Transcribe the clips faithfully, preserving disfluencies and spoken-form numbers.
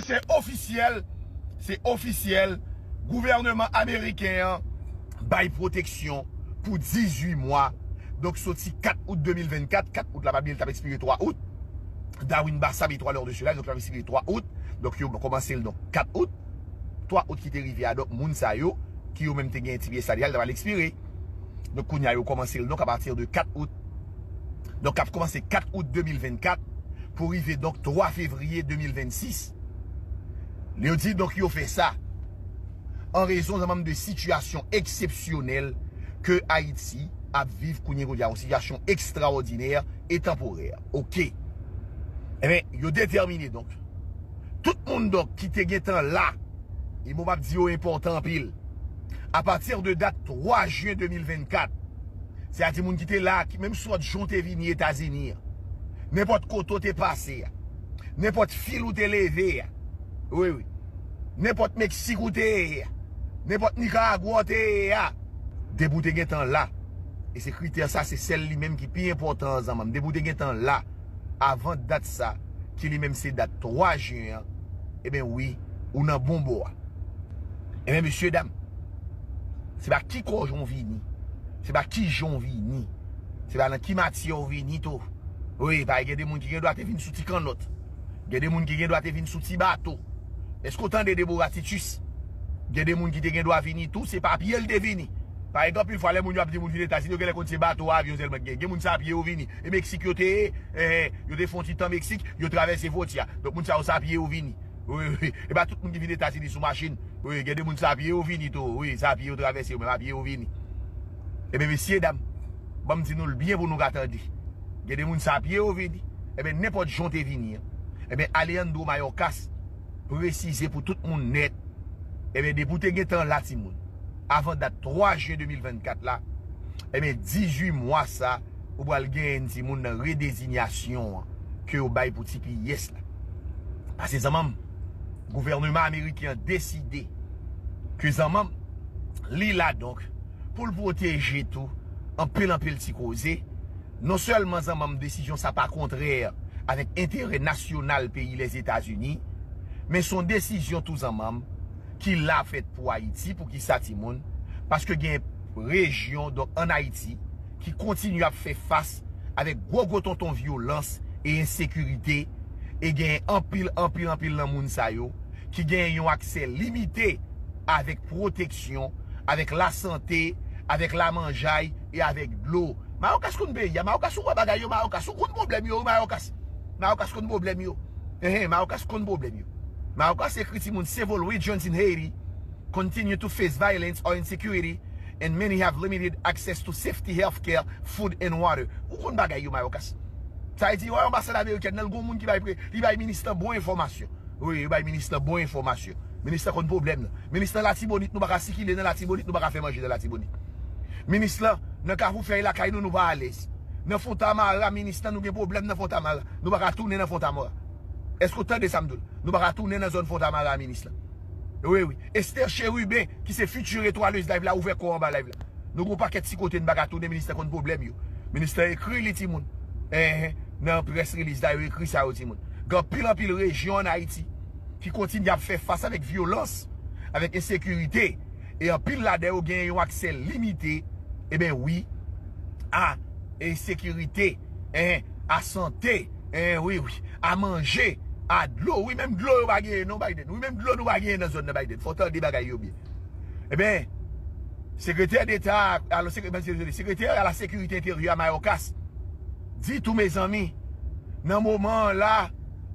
Se ofisyèl, se ofisyèl, gouvènman ameriken an bay pwoteksyon pou dizuit mwa. Donk, soti kat out de mil vennkat, kat out la, pa bliye, l t ap ekspire twa out. Darwin Bassam, Etoile L'heure de Cela, donk, l ap ekspire twa out. Donk, yo kòmanse l, donk, kat out. Twa out ki te rive a, donk, moun sa yo, ki yo menm te gen ti pyès salè a, l t ap al ekspire. Donk, kounye a, yo kòmanse l, donk, apati de kat out. Donk, k ap kòmanse kat out de mil vennkat pou rive, donk, twa fevriye de mil vennsis. Yo di, donk, yo fè sa an rezon zanmanm de sitiyasyon eksepsyonèl ke Ayiti ap viv kounye kounye a, yon sitiyasyon ekstraòdinè e tanporè. Oke. Ebyen, yo detèmine, donk, tout moun, donk, ki te gentan la, e mo m ap di yo enpòtan anpil, apati de dat twa jen de mil vennkat, sètadi moun ki te la, ki, menm sòt jan w te vini Etazini an, nenpòt kote w te pase a, nenpòt fil ou te leve a, wi, wi, nenpòt Meksik ou te ye a, nenpòt Nikaragwa w te ye a, depi w te gentan la, e se kritè sa, se sèl li menm ki pi enpòtan an zanmanm, depi w te gentan la, avan dat sa, ki li menm se dat twa jen an, ebyen wi, ou nan bon bò a. Ebyen, mesye dam, se pa ki kòj ou vini, se pa ki jan w vini, se pa nan ki matyè w vini tou. Wi, paske gen de moun ki gen dwa te vin sou ti kannòt, gen de moun ki gen dwa te vin sou ti bato. Èske w tande Deborah Titus? Gen de moun ki te gen dwa vini tou, se pa pye l te vini. Paske anpil fwa, lè moun yo ap di moun vin Etazini, yo genlè konn se bato, avyon sèlman ki gen. Gen moun se a pye yo vini. E Meksik yo te ye, eh, yo te fè yon ti tan Meksik, yo travèse fwontyè a. Donk, moun sa yo se a pye yo vini. Wi, wi. E pa tout moun ki vin Etazini sou machin. Wi, gen de moun se a pye yo vini tou. Wi, se a pye yo travèse, yo menm a pye yo vini. Ebyen, mesye dam, ban m di nou l byen pou nou ka tande. Gen de moun se a pye yo vini. Ebyen, nenpòt jan w te vini an. Ebyen, Alejandro Mayorkas presize pou tout moun nèt. Ebyen, depi w te gentan la, timoun, avan dat twa jen de mil vennkat la, ebyen, dizuit mwa sa, ou pral genyen, timoun, nan redezinyasyon an ke yo bay pou ti pyès la. Paske zanmanm, gouvènman ameriken an deside ke zanmanm li la, donk, pou l pwoteje tou anpil, anpil ti koze, non sèlman zanmanm desizyon sa pa kontrè avèk enterè nasyonal peyi Lèzetazini, men se yon desizyon tou zanmanm ki la fèt pou Ayiti. Poukisa, timoun? Paske gen rejyon, donk, ann Ayiti, ki kontinye ap fè fas avèk gwo, gwo tonton vyolans e ensekirite, e gen anpil, anpil, anpil nan moun sa yo ki gen yon aksè limite avèk pwoteksyon, avèk lasante, avèk lamanjay e avèk dlo. Mayorkas konn peyi a, Mayorkas ou wè bagay yo, Mayorkas ou konn pwoblèm yo, Mayorkas. Mayorkas konn pwoblèm yo. Enhen, Mayorkas konn pwoblèm yo. Mayorkas ekri, timoun, several regions in Haiti continue to face violence or insecurity, and many have limited access to safety healthcare, food and water. Ou konn bagay yo, Mayorkas. Sa vle di, wè anbasad amerikèn nan, l gon moun ki bay pre-, li bay minis lan bon enfòmasyon. Wi, li bay minis lan bon enfòmasyon. Minis lan konn pwoblèm nan. Minis lan Latibonit, nou pa ka sikile nan Latibonit, nou pa ka fè manje nan Latibonit. Minis lan, nan Kafou Fèy lakay nou, nou pa alèz. Nan Fontamara, minis lan, nou gen pwoblèm nan Fontamara. Nou pa ka tounen nan Fontamara. Èske w tande sa m di w? Nou pa ka tounen nan zòn Fontamara a, minis lan. Wi, wi. Esther Chérubin, ki se future Etoile Live la, ouvè kò anba live la. Nou gon pakèt ti kote n pa ka tounen, minis lan konn pwoblèm yo. Minis lan ekri li, timoun. Enhen, nan press release la, yo ekri sa yo, timoun. Gen anpil, anpil rejyon ann Ayiti ki kontinye ap fè fas avèk vyolans, avèk ensekirite, e anpil ladan yo gen yon aksè limite, ebyen wi, a ensekirite, en, a sante, en, wi, wi, a manje, a dlo, wi, menm dlo yo pa genyen non, Biden, wi, menm dlo nou pa genyen nan zòn nan, Biden, fò w tande bagay yo byen. Ebyen, sekretè deta, alò, sekre-, mwen, dezole, sekretè a la sekirite enteryè a Mayorkas di tou, mezanmi, nan moman an la,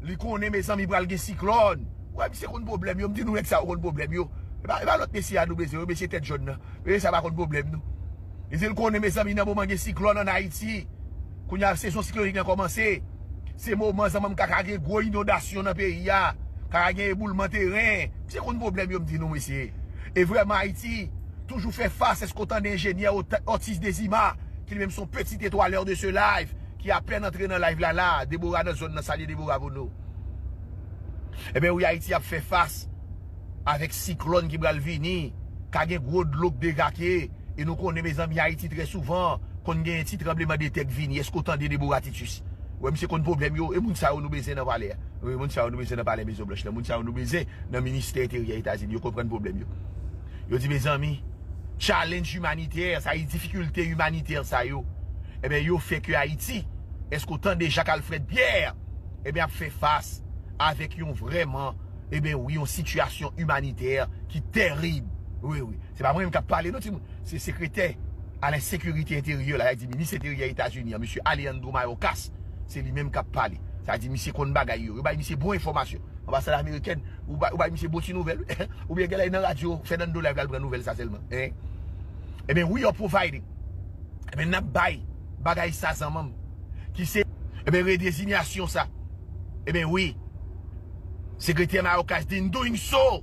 li konnen, mezanmi, pral gen siklòn. Wè, misye konn pwoblèm yo, m di nou nèg sa yo konn pwoblèm yo. E pa, e pa lòt mesye a nou bezwen, wi, mesye tèt jòn nan. Mesye sa pa konn pwoblèm nou. Li di l konnen, mezanmi, nan moman gen siklòn ann Ayiti. Kounye a, sezon siklonik lan kòmanse. Se moman zanmanm ka, ka gen gwo inondasyon nan peyi a. Ka, ka gen eboulman teren. Misye konn pwoblèm yo, m di nou, mesye. E vrèman, Ayiti toujou fè fas. Èske w tande enjenyè Ot-, Otis Dezima, ki li menm se yon petit étoileur de ce live, ki apèn antre nan live la la? Deborah nan zòn nan, salye Deborah pou nou. Ebyen, wi, Ayiti ap fè fas avèk siklòn ki pral vini. Ka gen gwo dlo k devake. E nou konnen, mezanmi, Ayiti trè souvan konn gen ti tranblemanntè k vini. Èske w tande Deborah Titus? Wè, misye konn pwoblèm yo. E moun sa yo nou bezwen nan palè a. Wi, moun sa yo nou bezwen nan Palè Mezon Blanch la. Moun sa yo nou bezwen nan Ministè Enteryè Etazini. Yo konprann pwoblèm yo. Yo di, mezanmi, challenge imanitè, sa e difikilte imanitè sa yo, ebyen, yo fè ke Ayiti, èske w tande Jacques Alfred Pierre, ebyen, ap fè fas avèk yon vrèman, ebyen, wi, yon sitiyasyon imanitè ki tèrib. Wi, wi. Se pa mwen menm k ap pale, non, timoun. Se sekretè a la sekirite enteryè la, sa di minis enteryè Etazini an, mesye Alejandro Mayorkas. Se li menm k ap pale. Sa di misye konn bagay yo. Yo bay misye bon enfòmasyon. Anbasad amerikèn, ou bay, ou bay misye bon ti nouvèl, wi. Oubyen genlè nan radyo, Fernando Live la, l pran nouvèl sa sèlman. Hein? Ebyen, we are providing. Ebyen, n ap bay bagay sa zanmanm. Ki se, ebyen, redezinyasyon sa. Ebyen, wi. Sekretè Mayorkas di, in doing so.